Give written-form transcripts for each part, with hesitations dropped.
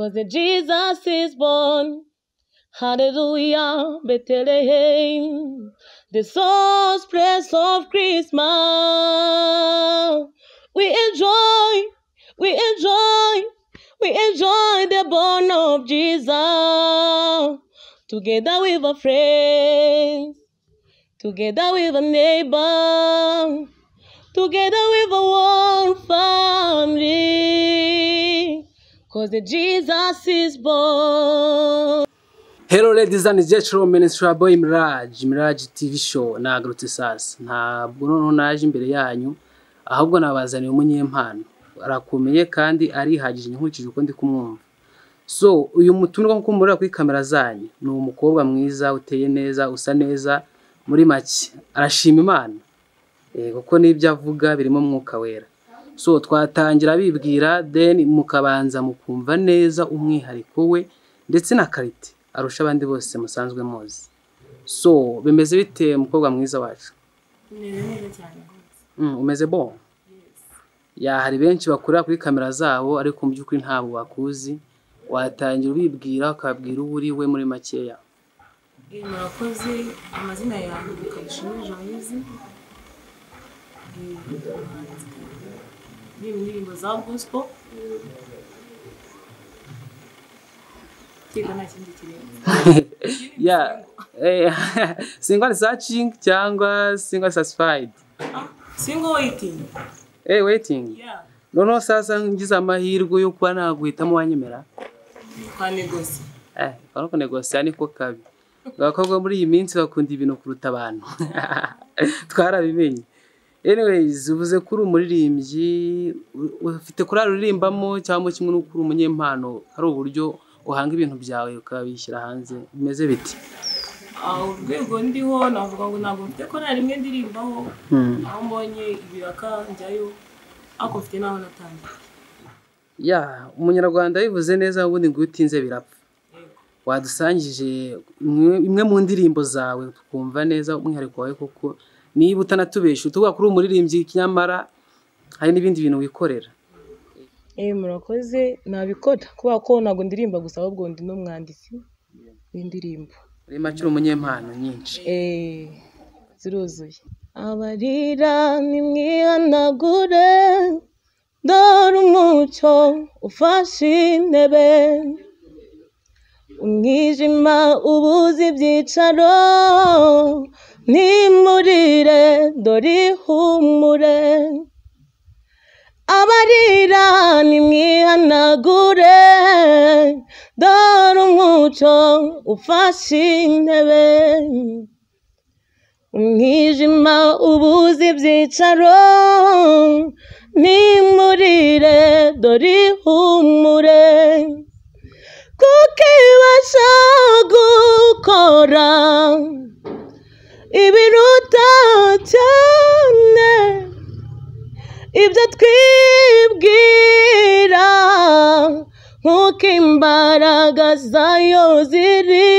Cause the Jesus is born. Hallelujah, Bethlehem, the source place of Christmas. We enjoy, we enjoy, we enjoy the born of Jesus. Together with our friends, together with our neighbor, together with our one family. Cause the Jesus is born. Hello ladies and gentlemen, it's your boy Mirage, Mirage TV show. Nagarutse sasa. Ntabwo noneho naje imbere yanyu, ahubwo nabazaniye umunyempano. Arakomeye kandi arihagije nkurikije uko ndi kumwumva. So, uyu mutumirwa nkuko mureba kuri kamera zanyu, ni umukobwa mwiza, uteye neza, usa neza, muri make arashima Imana. Kuko n'ibyo avuga birimo umwuka wera. So, twatangira bibwira, then mukabanza mukumva neza umwihariko we ndetse na qualité arusha abandi bose musanzwe muzi. So, bimeze bite mukobwa mwiza wacu? Meze neza cyane rwose. Umeze bon? Yeah, hari benshi bakorera kuri kamera zabo ariko mu by'ukuri ntabwo bakuzi. Watangira ubibwira, ukabwira uwo uri we muri makeya. Murakoze, amazina yanjye ni Kayishime Joyeuse. Ndi umuhanzikazi ndirimba indirimbo za gospel. Kwiga nta kindi kirenze. Yeah. Single and searching cyangwa single satisfied? Ah, single waiting. Waiting. Yeah. Noneho sasa ngize amahirwe yo kuba naguhitamo, wanyemera? Kwa negosi. No kunegosiya niko kabi. Abakobwa muri iyi minsi bakunda ibintu kuruta abantu. Twarabimenye. Anyways, uvuze ko uri umuririmbyi, ufite korali uririmbamo cyangwa kimwe n'uko uri umunyempano, hari uburyo uhanga ibintu byawe ukabishyira hanze, bimeze biti? Ah, urwego ndiho navuga ngo ntabwo mfite korali imwe ndirimbaho. Aho mbonye ibiraka njyayo, ariko mfite n'aho natangiye. Yeah, umunyarwanda bivuze neza ubundi ngo iyo utinze birapfa. Yego. Wadusangije imwe mu ndirimbo zawe tukumva neza umwihariko wawe, koko niba utanatubesha utuvuga kuri umuririmbyi nyamara hari n'ibindi bintu wikorera. Murakoze, nabikora kubera ko ntabwo ndirimba gusa, ahubwo ndi n'umwanditsi w'indirimbo. Muri make uri umunyempano nyinshi. Ziruzuye. Abarira nimwihanagure, dore umucyo ufashe intebe, umwijima ubuze ibyicaro, nimurire dore ihumure. Abarira nimwihanagure, dore umucyo ufashe intebe, umwijima ubuze ibyicaro, nimurire dore ihumure. Kuko ibasha gukora ibiruta cyane ibyo twibwira, nk'uko imbaraga zayo ziri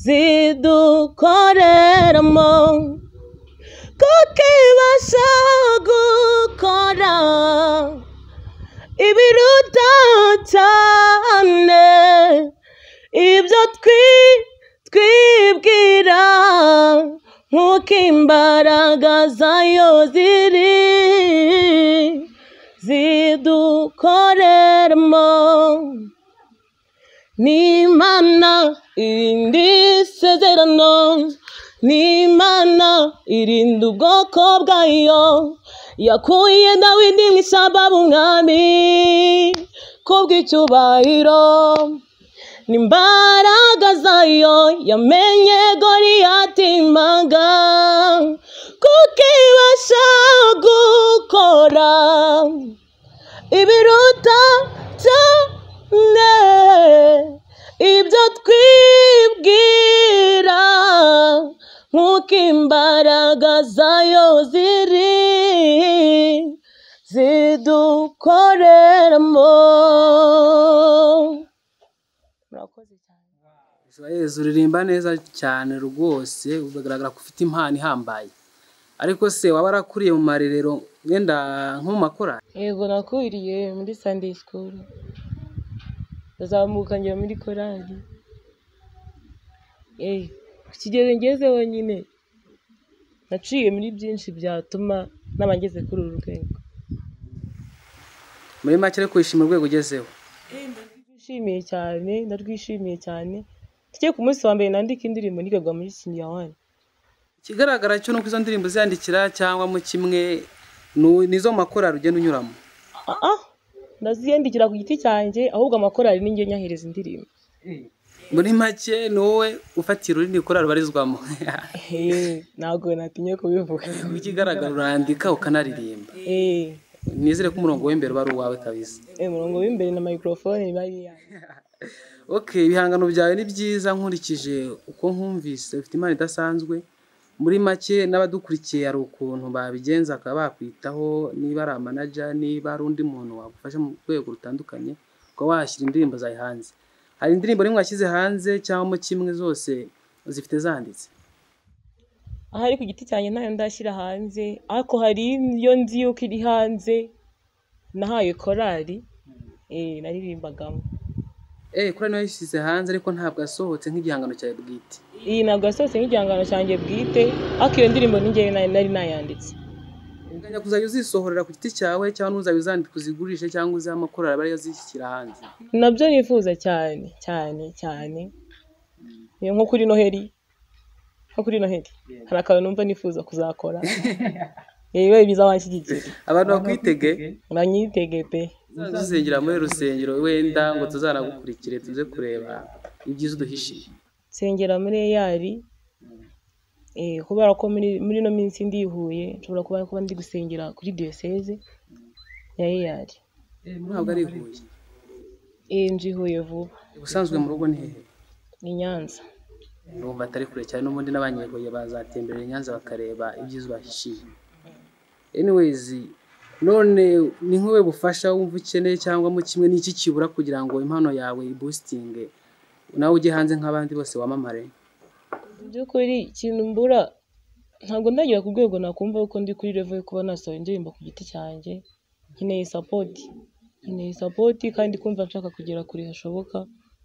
zidukoreramo. Kuko ibasha gukora ibiruta cyane ibyo twibwira, nk'uko imbaraga zayo ziri zidukoreramo. Ni Imana irinda isezerano, ni Imana irinda ubwoko bwayo, yakuye Dawidi mu ishyamba umwami kubw'icyubahiro. N'imbaraga zayo yamenye Goliyati impanga, kuko ibasha gukora ibiruta cyane ibyo twibwira, nk'uko imbaraga zayo ziri zidukoreramo. Murakoze cyane. Joyeuse, uririmba neza cyane rwose, ugaragara ko ufite impano ihambaye. Ariko se waba warakuriye mu marerero wenda nko mu makorali? Yego, nakuriye muri Sunday school. Ndazamuka ngera muri korali. Ku kigero ngezeho nyine naciye muri byinshi byatuma naba ngeze kuri uru rwego. Muri make ariko wishimira urwego ugezeho? Ndarwishimiye cyane, ndarwishimiye cyane. Tujye ku munsi wa mbere nandika indirimbo nigaga muri senior 1. Ikigaragara cyo nuko izo ndirimbo uzandikira cyangwa mu kimwe nizo makorali ugenda unyuramo? Ndaziyandikira ku giti cyanjye, ahubwo amakorali ni njye nyahereza indirimbo. Muri make ni wowe ufatira urindi korali ubarizwamo? Ntabwo natinye kubivuga. Ikigaragara urandika ukanaririmba. Nizere ko umurongo w'imbere uba ari uwawe kabisa. Umurongo w'imbere na microphone iba ari iyanjye. Okay, ibihangano byawe ni byiza nkurikije uko nkumvise, ufite impano idasanzwe. Muri make n'abadukurikiye hari ukuntu babigenza bakaba bakwitaho, niba ari manager, niba ari undi muntu wagufasha mu rwego rutandukanye ukaba washyira indirimbo zawe hanze. Hari indirimbo rimwe washyize hanze cyangwa mu kimwe zose zifite zanditse? Ahari ku giti cyanjye ntayo ndashyira hanze, ariko hari iyo nzi yuko iri hanze nahaye korali naririmbagamo. Korali nayo yashyize hanze ariko ntabwo yasohotse nk'igihangano cyawe bwite. Iyi ntabwo yasohotse nk'igihangano cyanjye bwite, ariko iyo ndirimbo ni njyewe nari nayanditse. Uganya kuzajya uzisohorera ku giti cyawe cyangwa uzajya uzandika uzigurishe cyangwa uzihe amakorali aba ariyo azishyira hanze? Nabyo nifuza cyane cyane cyane. Nko kuri Noheli, nko kuri Noheli hari akantu numva nifuza kuzakora. Yewe biza wanshyigikira. Abantu bakwitege? Banyitege pe. Uzasengera muri rusengero wenda ngo tuzanagukurikire tuze kureba ibyiza uduhishiye. Nsengera muri Eyari, kubera ko muri no minsi ndihuye nshobora kuba ndi gusengera kuri diocese ya Eyari. Ntabwo ari Huye? Nje Huye vuba. Ubusanzwe mu rugo ni hehe? Ni Nyanza. Ndumva atari kure cyane, n'ubundi n'abanyehuye bazatemberera i Nyanza bakareba ibyiza bahishiye. Anyways, none ni nk'uwe bufasha wumva ukeneye cyangwa mu kimwe n'iki kibura kugira ngo impano yawe iboostinge nawe ujye hanze nk'abandi bose wamamare? Mu by'ukuri ikintu mbura, ntabwo ndagera ku rwego nakumva ko ndi kuri level yo kuba nasohora indirimbo ku giti cyanjye. Nkeneye support, nkeneye support kandi kumva nshaka kugera kure hashoboka,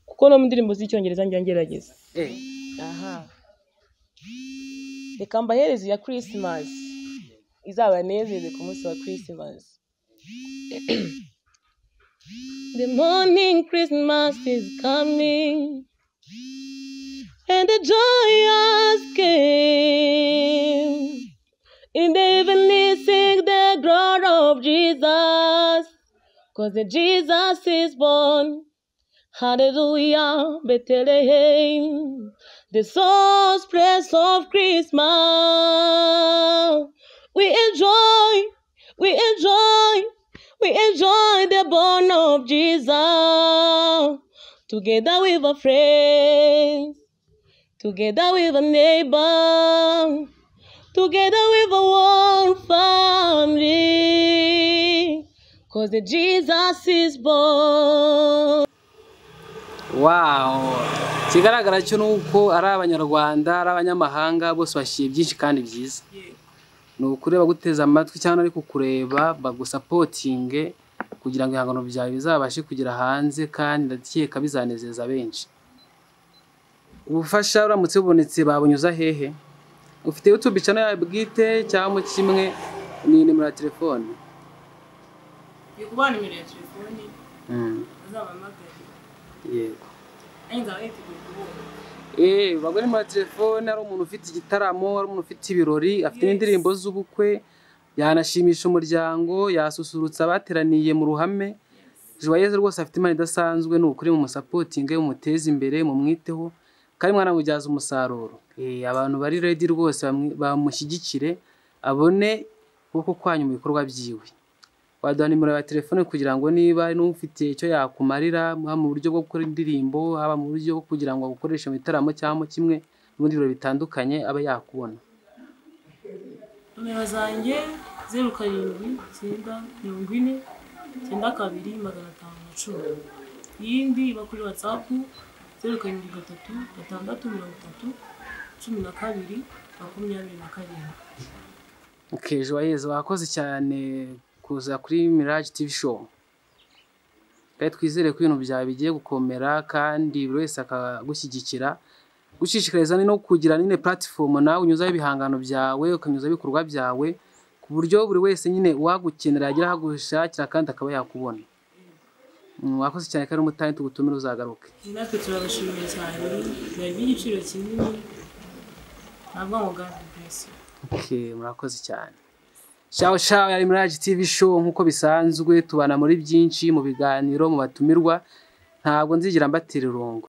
kuko no mu ndirimbo z'icyongereza njya ngerageza. Reka mbahereze iya Christmas izabanezeze ku munsi wa Christmas. The morning Christmas is coming, and the joy has came. In the evening sing the glory of Jesus, 'cause the Jesus is born. Hallelujah, Bethlehem, the source place of Christmas. We enjoy, we enjoy, we enjoy the born of Jesus. Together with our friends, together with our neighbor, together with our whole family, 'cause the Jesus is born. Wow, ikigaragara cyo nuko ari abanyarwanda ari abanyamahanga bose bashiye byinshi kandi byiza. Ni ukuri baguteza amatwi cyangwa ari kukureba bagusapotinge kugira ngo ibihangano byawe bizabashe kugera hanze, kandi ndakeka bizanezeza benshi. Ubufasha uramutse bubonetse babunyuza hehe? Ufite YouTube channel yawe bwite cyangwa kimwe ni nimero ya telefone? Yego, nimero ya telefone. Azabahamagare. Yego. Nzaba Bagore muri telefone, ari umuntu ufite igitaramo, ari umuntu ufite ibirori, afite n'indirimbo z'ubukwe, yanashimisha umuryango, yasusurutsa abateraniye mu ruhame. Joyeuse rwose afite impano idasanzwe, ni ukuri mu musapotinge, mumuteze imbere, mumwiteho kandi mwanamubyaza umusaruro. Abantu bari ready rwose bamushyigikire abone ukuboko kwanyu mu bikorwa byiwe. Waduha nimero ya telefone kugira ngo niba n'ufite icyo yakumarira, haba mu buryo bwo gukora indirimbo, haba mu buryo bwo kugira ngo agukoreshe mu bitaramo cyangwa kimwe mu bindi birori bitandukanye, abe yakubona. Nomero zanjye 0 7 9 40 92 510. Iyindi iba kuri WhatsApp 0 7 3 6 30 12 27. Okay, Joyeuse wakoze cyane kuza kuri Mirage TV show. Kandi twizere ko ibintu byawe bigiye gukomera kandi buri wese akagushyigikira. Gushishikariza ni no kugira nyine platform nawe unyuzaho ibihangano byawe, ukanyuzaho ibikorwa byawe, ku buryo buri wese nyine uwagukenera yagira aho agushakira kandi akaba yakubona. Wakoze cyane kandi umutani tugutumire uzagaruke. Natwe turabashimiye cyane, byari iby'igiciro kinini, ntabwo ngo God bless you. Okay, murakoze cyane. Ciao ciao, yari Mirage TV show nk'uko bisanzwe tubana muri byinshi mu biganiro, mu batumirwa, ntabwo nzigera mbatira irungu.